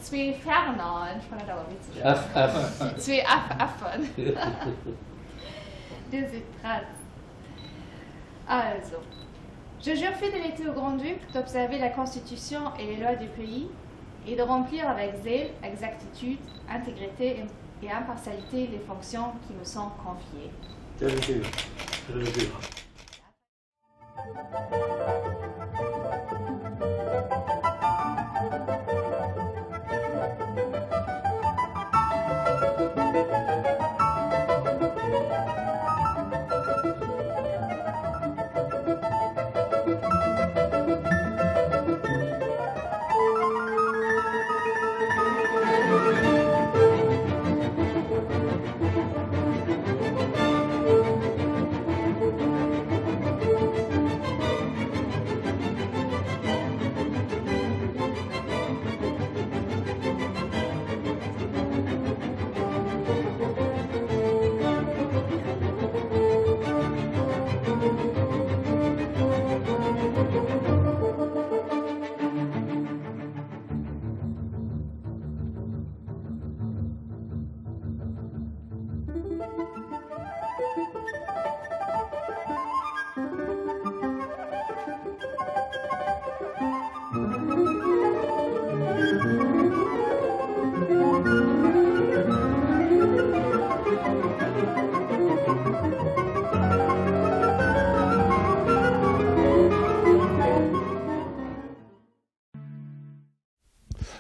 zwee Fernanden, ech fannen dat awer witzeg. FF. Déi zwee FFen. Dir sidd prett. Also, Je jure fidélité au Grand-Duc d'observer la Constitution et les lois du pays et de remplir avec zèle, exactitude, intégrité et impartialité les fonctions qui me sont confiées. Je le jure. Je le jure.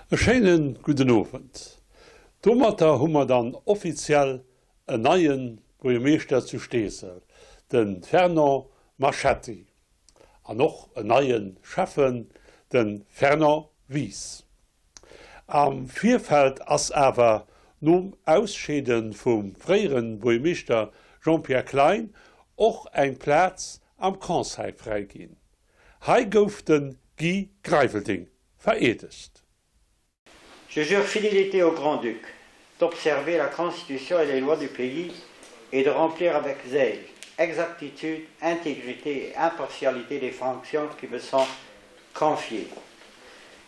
E schéine gudden Owend. Domatter hu mer dann offiziell en neie Buergermeeschter zu Steesel, de Fernand Marchetti, an och en neie Schäffen, de Fernand Wies. Am Virfeld ass awer nom Ausscheede vum fréiere Buergermeeschter Jean-Pierre Klein och eng Plaz am Conseil fräi ginn. Hei gouf de Guy Greivelding vereedegt. Je jure fidélité au Grand-Duc, d'observer la Constitution et les lois du pays et de remplir avec zèle, exactitude, intégrité et impartialité les fonctions qui me sont confiées.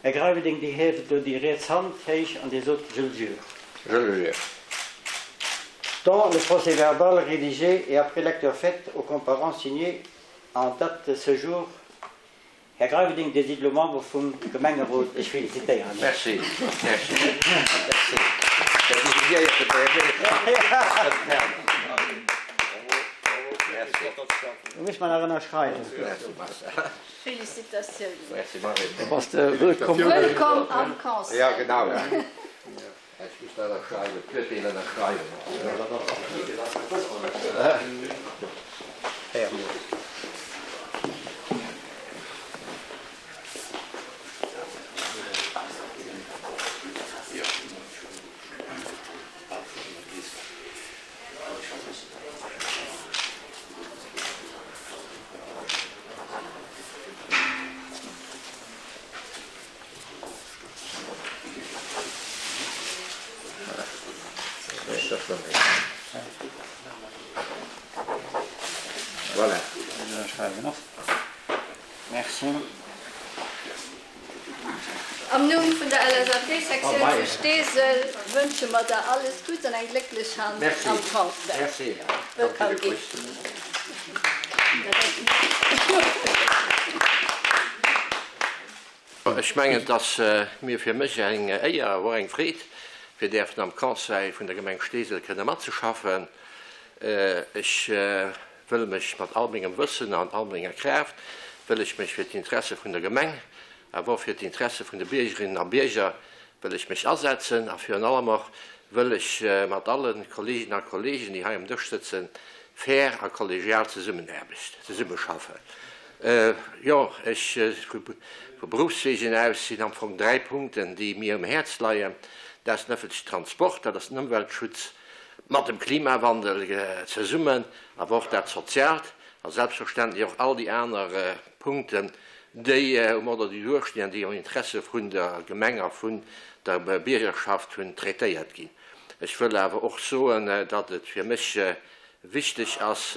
Här Greivelding, Dir hieft elo déi riets Hand héich an Dir sot, Je le jure. Je le jure. Dans le procès-verbal rédigé et après lecture faite aux comparants signé en date de ce jour, Här Greivelding, Dir sidd elo Member vum Gemengerot. Ech felicitéieren Iech. Merci. Merci. Merci. Dat décidéiert de Merci. Do muss mer nach ënnerschreiwen. Merci, Marcel. Félicitatiounen. Merci, Marie. Da bass de wëllkomm. Wëllkomm am Conseil. Ja, genau. Ech muss dat ënnerschreiwen, d'Urteel ënnerschreiwen. Voilà. Merci. Am Numm vun der LSAP-Sektioun vu Steesel wënsche mer der alles Gutts an eng glécklech Hand am Conseil. Merci. Wëllkomm Guy. Ech mengen, et ass mir fir mech eng Éier awer och eng Freed, fir däerfen am Conseil vun der Gemeng Steesel kënne matzeschaffen. Ech wëll mech mat all mengem Wëssen an all menger Kraaft wëll ech mech fir d'Interesse vun der Gemeng, awer och fir d'Interesse vun de Biergerinnen a Bierger wëll ech mech asetzen a virun allem och wëll ech mat alle Kolleeginnen a Kolleegen, déi hei am Dësch sëtzen, fair a kollegial zesummenaarbecht, zesummeschaffen. Jo, ech, vu Beruffswegen aus sinn am Fong dräi Punkten, déi mir um Häerz leien. Dat ass den ëffentlechen Transport, dat ass den Ëmweltschutz mat dem Klimawandel zesummen, awer och dat Soziaalt a selbstverständlech och all déi aner Punkten, déi um Ordre du jour stinn an déi am Interesse vun der Gemeng a vun der Biergerschaft hunn traitéiert ginn. Ech wëll awer och soen, datt et fir mech wichteg ass.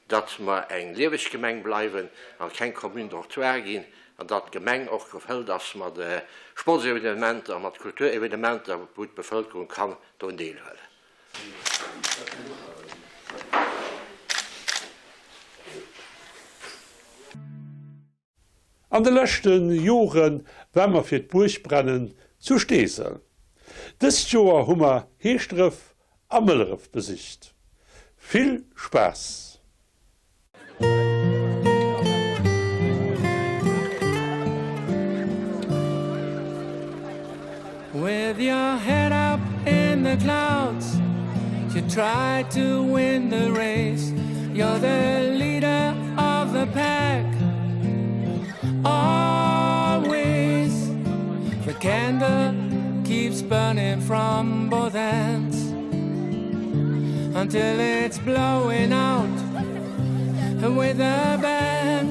datt mer eng lieweg Gemeng bleiwen an keng Commune dortoir ginn an datt d'Gemeng och gefëllt ass mat Sportsevenementer, mat Kulturevenementer, wou d'Bevëlkerung kann drun deelhuelen. An de leschte Jore war mer fir d'Buergbrennen zu Steesel. Dëst Joer hu mer Heeschdref a Mëlleref besicht. Vill Spaass! With your head up in the clouds You try to win the race You're the leader of the pack Always The candle keeps burning from both ends Until it's blowing out With a bang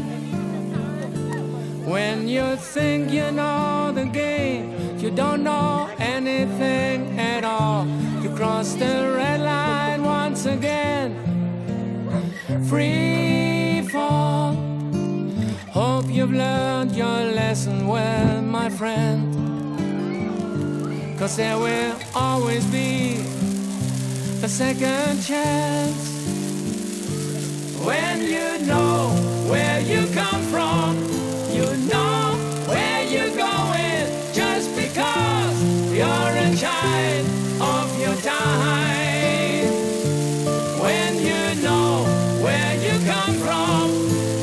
When you think you know the game You don't know anything at all You cross the red line once again Free fall Hope you've learned your lesson well, my friend Cause there will always be a second chance When you know where you come from You know where you're going Just because you're a child of your time When you know where you come from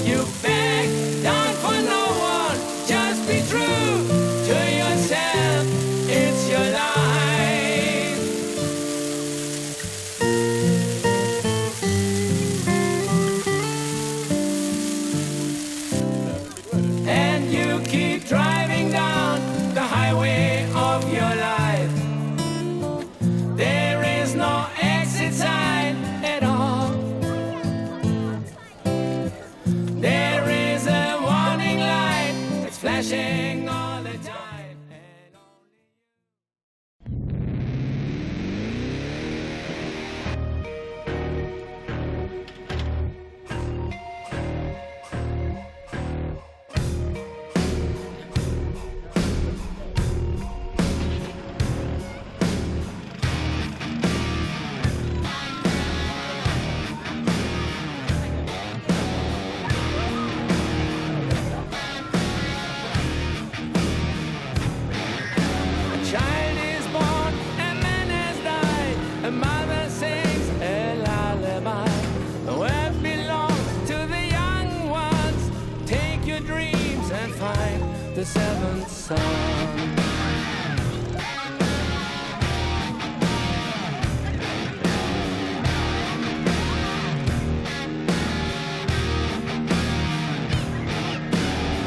You beg down for no one Just be true to yourself It's your life And you keep driving down the highway of your life There is no exit sign at all There is a warning light that's flashing all the time and A child is born, a man has died, a mother sings a lullaby. The world belongs to the young ones. Take your dreams and find the seventh son.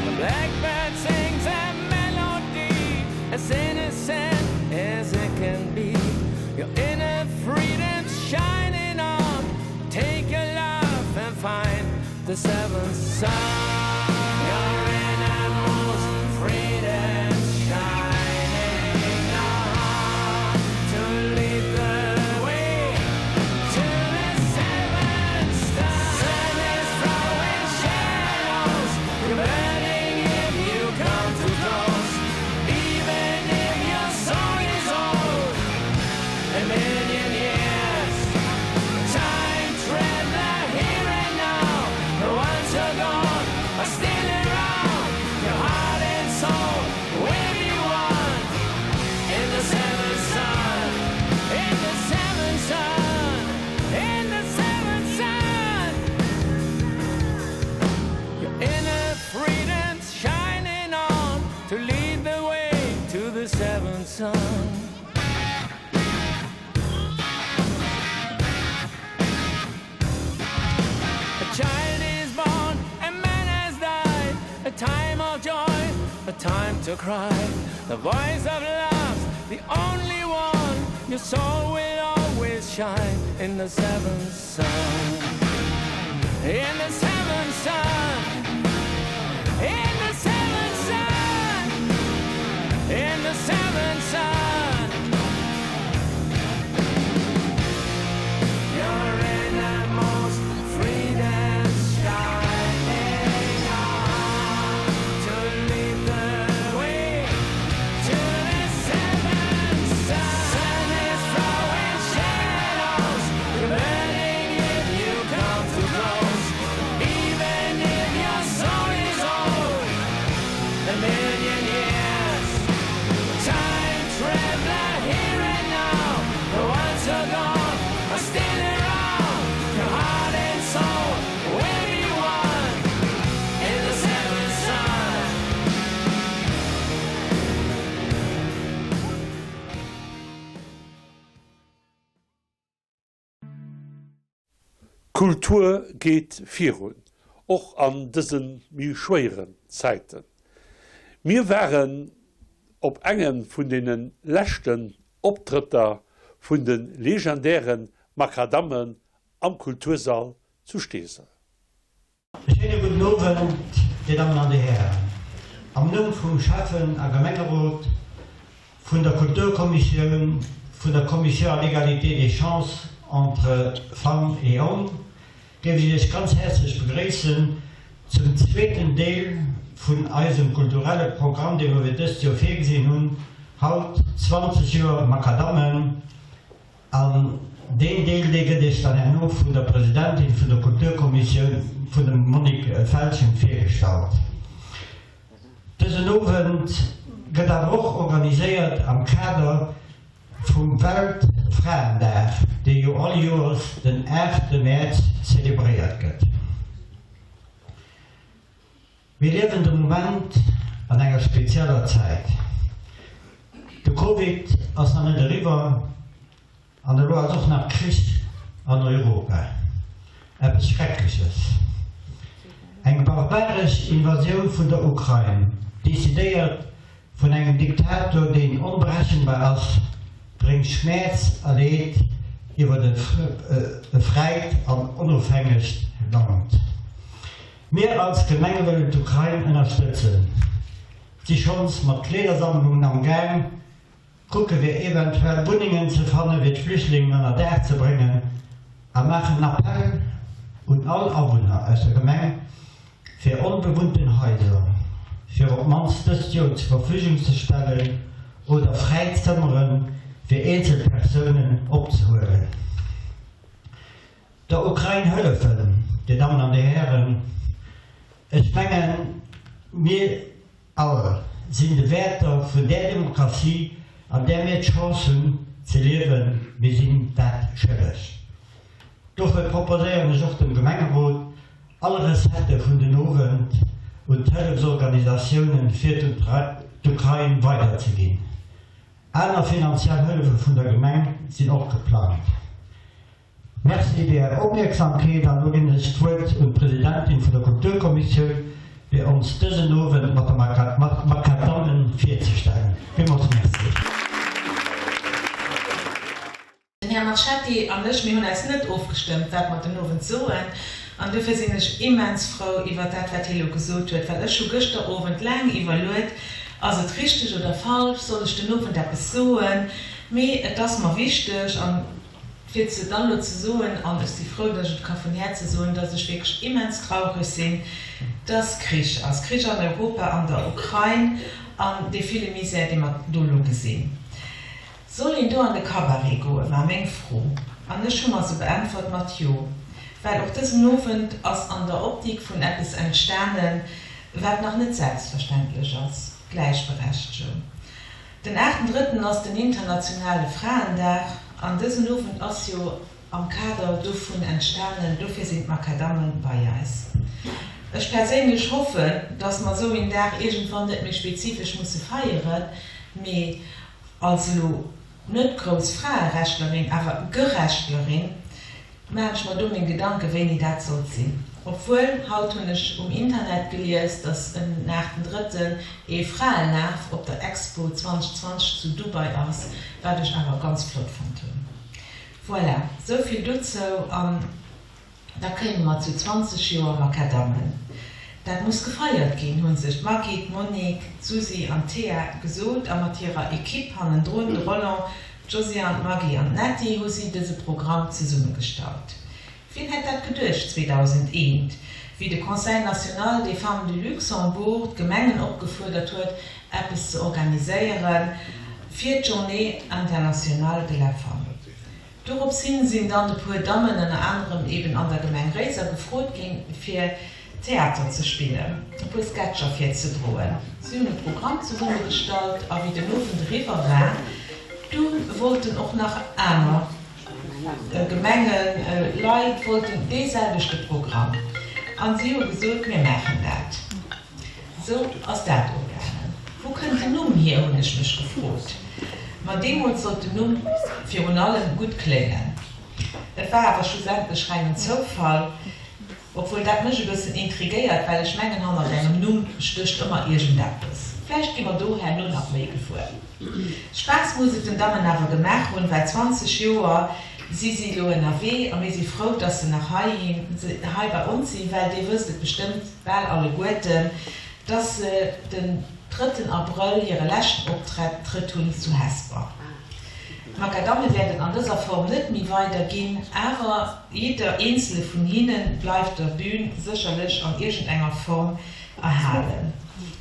The blackbird sings a melody as innocent as it can be. Your inner freedom's shining on. Take your love and find the seventh sun. Your innermost freedom's shining on to lead the way to the seventh star. Sun is throwing shadows. You're burning if you come too close. Even if your soul is old, a million years. Time traveler here and now. The ones who are gone are still around. Your heart and soul will be one in the seventh sun. In the seventh sun. In the seventh sun. Your inner freedom's shining on to lead the way to the seventh sun. A child is born, a man has died, a time of joy, a time to cry. The voice of love's the only one. Your soul will always shine in the seventh sun. In the seventh sun. In the seventh sun. In the seventh sun. Your innermost freedom. D'Kultur geet virun, och an dëse méi schwéieren Zäiten. Mir waren op engem vun deene leschten Optrëtter vun de legendäre Makadammen am Kultursall zu Steesel. E schéine gudden Owend, Dir Dammen an Dir Hären. Am Numm vum Schäffen a Gemengerot, vun der Kulturkommissioun, vun der Commission à l'égalité des chances entre femmes et hommes géif ech Iech ganz häerzlech begréissen zum zweeten Deel vun eisem kulturelle Programm, dee mer fir dëst Joer virgesinn hunn, haut 20 Joer Makadammen. An deen Deel, dee gëtt Iech dann herno vun der Presidentin vun der Kulturkommissioun, vun dem Monique Feltgen, virgestallt. Dësen Owend gëtt awer och organiséiert am Kader vum Weltfraendag, dee jo all Joers den aachte Mäerz zelebréiert gëtt. Mir liewen de Moment an enger spezieller Zäit. De Covid ass nach net eriwwer an elo ass och nach Krich an Europa. Eppes Schreckleches. Eng barbaresch Invasioun vun der Ukrain, decidéiert vun engem Diktator, deen onberechenbar ass, bréngt Schmäerz a Leed iwwer e fräit an onofhängegt Land. Mir als Gemeng wëllen d'Ukrain ënnerstëtzen, si schonns mat Kleedersammlungen am Gaang, kucke fir eventuell Wunnengen ze fanne fir d'Flüchtlingen ënner Daach ze bréngen a maachen en Appell un all Awunner aus der Gemeng fir onbewunnten Haiser fir op d'mannst dëst Joer zur Verfügung ze stellen oder fräi Zëmmere fir eenzel Persounen opzehuelen. Der Ukrain hëllefen, Dir Dammen an Dir Hären, ech mengen, mir all sinn de Wäerter vun där Demokratie, an där mir d'Chance hunn ze liewen, mir sinn dat schëlleg. Dofir proposéieren ech och dem Gemengerot, all Recettë vun den Owend un d'Hëllefsorganisatiounen fir d'Ukrain weiderzeginn. Aner finanziell Hëllefe vun der Gemeng sinn och geplangt. Merci fir Är Opmierksamkeet an elo ginn ech d'Wuert un d'Presidentin vun der Kulturkommissioun, fir ons dësen Owend mat de Makadammen virzestellen. Villmools Merci. Den Här Marchetti an ech, mir hunn eis net ofgestëmmt, wat mer den Owend soen. An dofir sinn ech immens frou iwwert dat, wat hie elo gesot huet, well ech hu gëschter Owend laang iwwerluet, Ass et richteg oder falsch, soll ech den Owend eppes soen? Mee et ass mer wichteg, an Fir ze dann elo ze soen, an ech si frou, datt ech et ka vun Häerze soen, datt ech wierklech immens traureg sinn, datt Krich ass, Krich an Europa, an der Ukrain, an dee ville Misär, dee mer do elo gesinn. Soll een do an de Cabaret goen, war meng Fro. An ech hu mer se beäntwert mat Jo. Well och dësen Owend ass an der Optik vun eppes entstanen, wat nach net selbstverständlech ass, Gläichberechtegung. Den aachten Drëtten ass den internationale Fraendag an dësen Owend ass jo am Kader dovun entstanen, dofir sinn d'Makadamme bei eis. Ech perséinlech hoffen, dass mer esou een Dag iergendwann net méi spezifesch musse feieren, mee als elo net grouss Fraerechtlerin, awer Gerechtlerin, Maachen ech mer do meng Gedanken, wéini dat sollt sinn. Obwuel, haut hunn ech um Internet gelies, dass en aachten Drëtten ee Fraelaf op der Expo 2020 zu Dubai ass, wat ech awer ganz flott fonnt hunn. Voilà, souvill dozou. An da kéime mer zu 20 Joer Makadammen. Dat muss gefeiert ginn, hu sech d'Maggy, d'Monique, d'Susi an d'Thea gesot a mat hirer Equipe hannendrun, de Roland, D'Josiane, d'Maggy an d'Netty hu si dëse Programm zesummegestallt. Wien hätt dat geduecht 2001, wéi de Conseil national des femmes du Luxembourg d'Gemengen opgefuerdert huet, eppes ze organiséiere fir d'Journée internationale de la femme. Dorops hin sinn dann e puer Dammen, ënner anerem eben an der Gemeng Réiser, gefrot ginn, fir Theater ze spillen, e puer Sketcher virzedroen. Si hunn e Programm zesummegestallt a wéi den Owend eriwwer war, du wollten och nach aner Gemengen, Leit wollten dee selwechte Programm an si hu gesot, mir maachen dat. Sou ass dat ugaangen. Wou kënnt den Numm hier, hunn ech mech gefrot. Ma deemools sollt den Numm virun allem gutt kléngen. Et war awer schlussendlech rengen Zoufall. Obwuel dat mech e bëssen intrigéiert, well ech mengen hannert engem Numm stécht ëmmer iergendeppes. Vläicht gi mer do herno nach méi gewuer. Spaass muss et den Dammen awer gemaach hunn, well 20 Joer si si elo ënnerwee a mir si frou, dass se nach hei hei bei ons sinn, well dir wësst et bestëmmt bal alleguerten, dass se den drëtten Abrëll hire leschten Optrëtt hunn zu Hesper. D'Makadamme wäerten an dëser Form net méi weider ginn, awer jidder eenzele vun hinne bleift der Bühn sécherlech an iergendenger Form erhalen,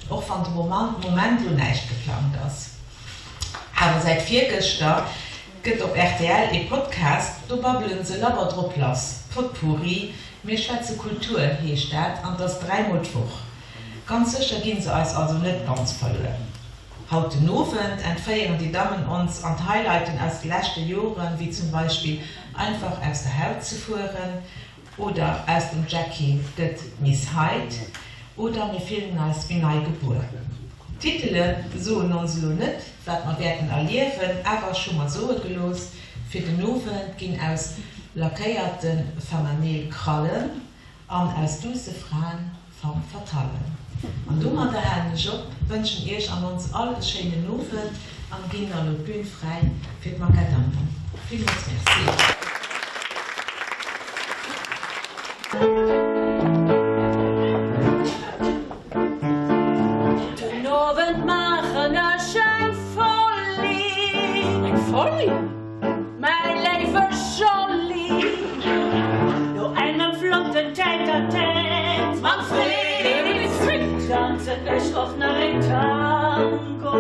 och wann de Moment lo näischt geplangt ass. Awer säit virgëschter gëtt op rtl ee Podcast, do babbelen se labber drop lass, Potpourri, Mir schwätze Kultur heescht dat, an 't ass dräimol d'Woch. Ganz sécher ginn se eis also net ganz verluer. Haut den Owend entféieren déi Dammen ons an d'Highlighten aus de leschte Joren, wéi zum Beispill Einfach aus der Haut ze fueren oder Aus dem Jackie gëtt d'Miss Hyde oder Mir fillen eis wéi nei gebuer. D'Titele soen ons elo net, wat mer wäerten erliewen, awer ech hu mer soe gelooss, fir den Owend ginn aus lackéierte Fangerneel-Krallen an aus duusse Fraen Femme fatale. An domadder halen ech op, wënschen Iech an ons all e schéinen Owend an ginn da lo d'Bühn fräi fir d'Makadammen. Villmools Merci. Den Owend maachen ech eng Folie. Eng Folie? Mäi léiwe Jolly, no engem flotten Tête-à-tête mam Fritz danzen ech och nach een Tango.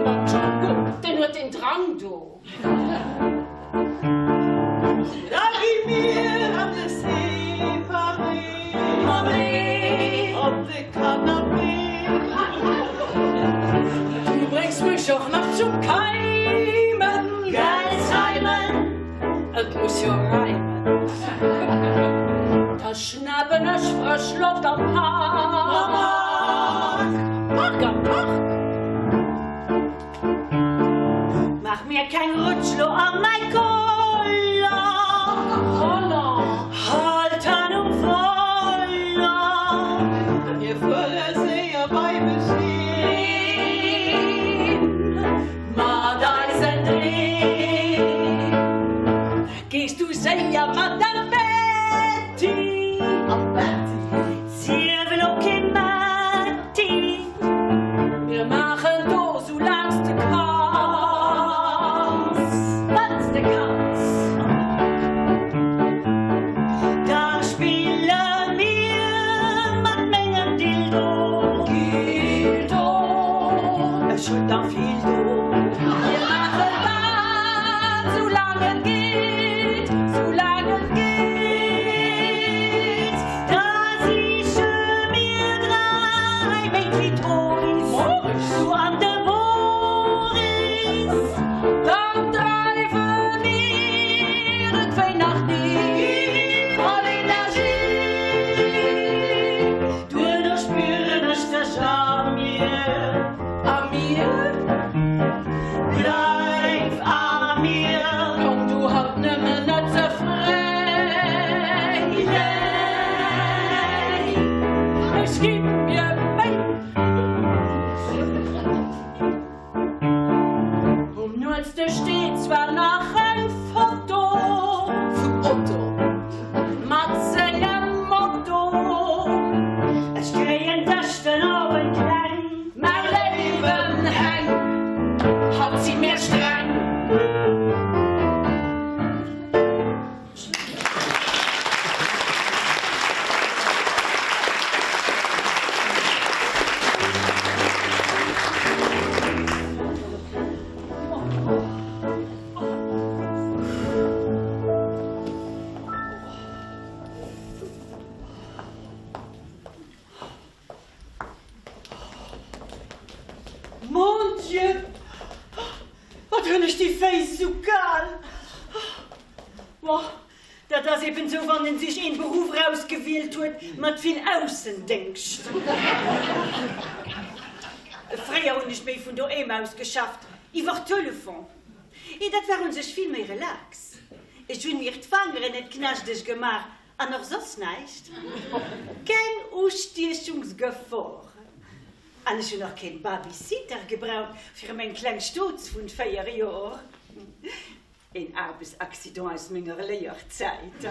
Mam Django, deen huet den Drang do. Da gi mir an de Séparé op de Canapé. Du bréngs mech och nach zum Keimen. Gell Simon, et muss jo reimen. Da schnappen ech frësch Loft am Park. Park am Park. Maach mir keng Rutsch lo a mäi Collant. Hal d'Hänn um Volant. Mir fuere séier bei mech heem. Mat eisen Dreem. Da gees du séier mat der Betty. Sief elo kee Metti. Mir maachen do sou laang s de kanns, wann s de kanns. Da spille mir mat mengem Dildo. Dildo. Ech hunn der vill do. Mir maachen dat sou laang et geet, sou laang et geet. Da siche mir dräi Méint wéi d'Maurice, du an de Boris. Dann dreiwe mir et wéi nach ni, voll Energie. Duerno spüren ech dech a mir, a mir. Bleif a mir. Komm du haut nëmmen net ze fréi, léi. Ech gi mir Méi. Um Nuetsdësch steet zwar nach eng Foto vum Otto mat sengem Motto. Ech kréien dech den Owend kleng. Mäi léiwen Heng, haut si mir streng. Mon Dieu, wat hunn ech déi Féiss esou kal! Boah, dat ass eben esou, wann en sech een Beruff erausgewielt huet mat vill Aussendéngscht. Fréier hunn ech méi vun doheem aus geschafft, iwwer Telefon. Ee, dat war un sech vill méi relax. Ech hunn mir d'Fangeren net knaschteg gemaach an och soss näischt. Keng Ustiechungsgefor. An ech hunn och keen Babysitter gebraucht fir meng kleng Stoz vun 4 Joer. Een Aarbechtsaccident aus menger Léierzäit.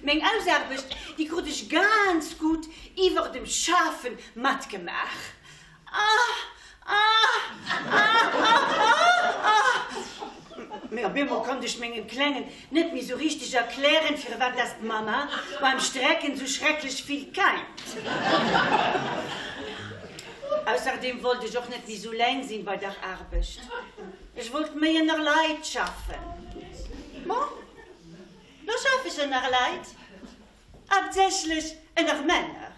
Meng Hausaarbecht, déi krut ech gaanz gutt iwwer dem Schafen matgemaach. Ah! Ah! Ah! Ah! Ah! Ah! Mee op eemol konnt ech mengem Klengen net méi sou richteg erklären, firwat dass d'Mamma beim Strecken sou schrecklech vill keimt. Ausserdem wollt ech och net méi sou leng sinn bei der Aarbecht. Ech wollt méi ënner Leit schaffen. Bon, lo schaff ech ënner Leit, haaptsächlech ënner Männer.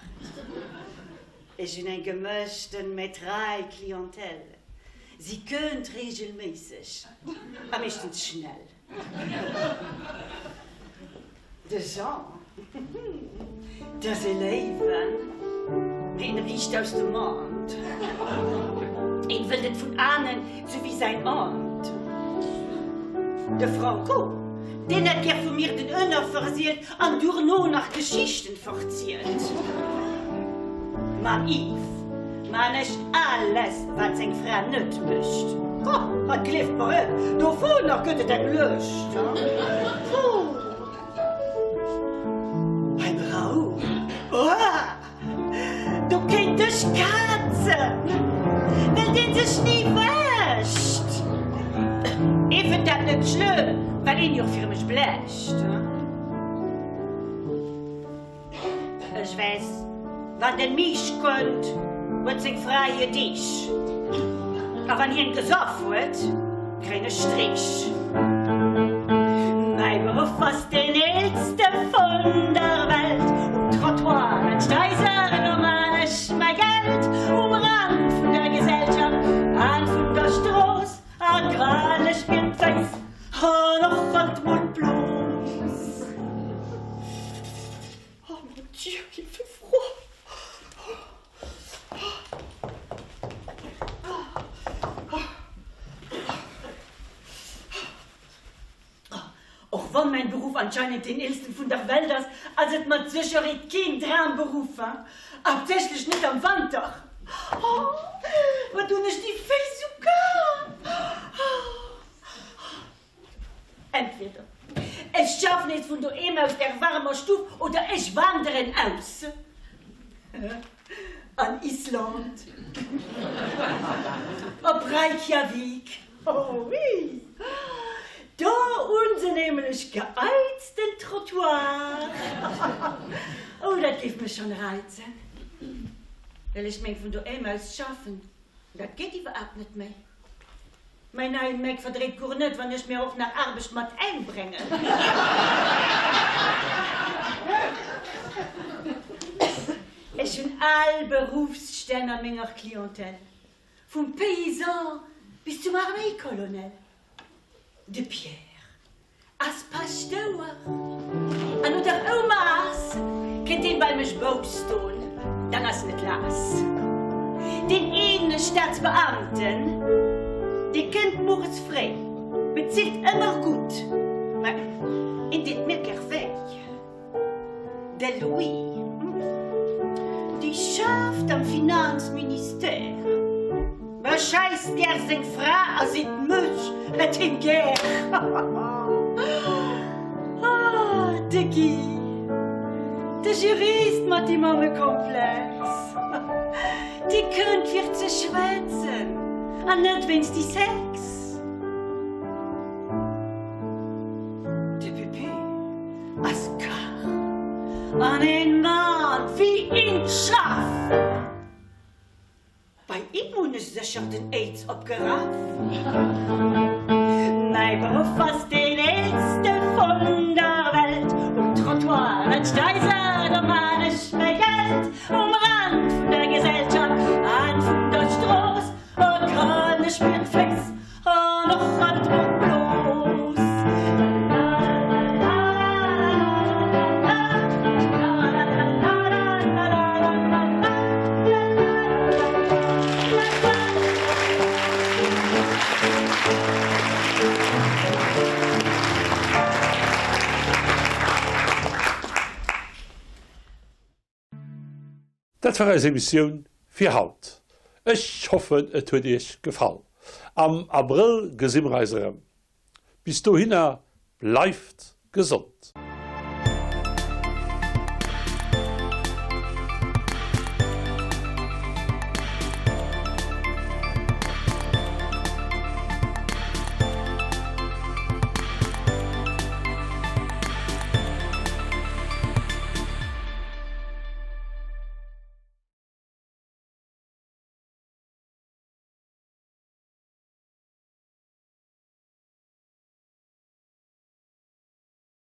Ech hunn eng gemëschten, mä trei Clientèle. Si kënnt reegelméisseg a meeschtens schnell. De Jean, 't ass ee Léiwen, mee en riicht aus dem Mond. Een wëllt et vun anen, sou wéi säin Hond. De Franco, deen hätt gär vu mir den Ënner versielt an duerno nach Geschichten verzielt. Mam Yves man ech alles, wat seng Fra net mécht. Ho, wat gleeft mer et, dovunner gëtt et eng Lëscht. Beim Raoul, oah, do kéint ech katzen, well deen sech ni wäscht. Ee fënnt dat net schlëmm, well een jo och fir mech blecht. Ech weess, wann den Misch kënnt, huet seng Fra hir Deeg. A wann hien gesoff huet, kréien ech Streech. Mäi Beruff ass deen eelste vun der Welt. Um Trottoir laanscht Haiser, do man ech mäi Geld. Um Rand vun der Gesellschaft an vun der Strooss, a kralen ech mir d'Féiss an och alt mol d'Blos. Oh mon Dieu, il fait froid! Och wann mäin Beruff anscheinend deen eelsten vun der Welt ass, ass et mat Sécherheet keen Dramberuff, hein? Haaptsächlech net am Wanter. Oh, wat hunn ech déi Féiss esou kal! Entweder ech schaffen nees vun doheem aus der waarmer Stuff oder ech wanderen aus an Island, op Reykjavik. Oh oui, do hunn se nämlech geheizten Trottoir. Oh, dat géif mech schonn reizen. Well ech meng, vun doheem aus schaffen, dat geet iwwerhaapt net méi. Mäin neien Mac verdréit guer net, wann ech mir och nach Aarbecht mat heem bréngen. Ech hunn all Beruffsstänn a menger Clientèle, vum Paysan bis zum Arméicolonel. De Pierre Ass Paschtouer an no der Houmass kënnt deen bei mech Bouss don, dann ass net lass. Deen een Staatsbeamten, dee kënnt mueres fréi, bezilt ëmmer gutt, mä en deet mir gär wéi. De Louis, dee schafft am Finanzministère, beschäisst gär seng Fra a seet mech hätt hien gär. Ah, de Guy, de Jurist mat dem Mammekomplex, dee kënnt fir ze schwätzen an net wéinst die Sex. De Pépé. Ass Kach an een Mann wéi een Schaf. Bei him hunn ech sécher den Aids opgeraf. Mäi Beruff ass deen eelste vun der Welt. Um Trottoir laanscht d'Haiser, do man ech mäi Geld. Um Rand vun der Gesellschaft an vun der Strooss, oh kann ech mir d'Féiss An och alt mol d'Blos. Dat war eis Emissioun fir haut. Ech hoffen et huet iech gefall. Am Abrëll gesi mer eis erëm. Bis dohinner bleift gesond!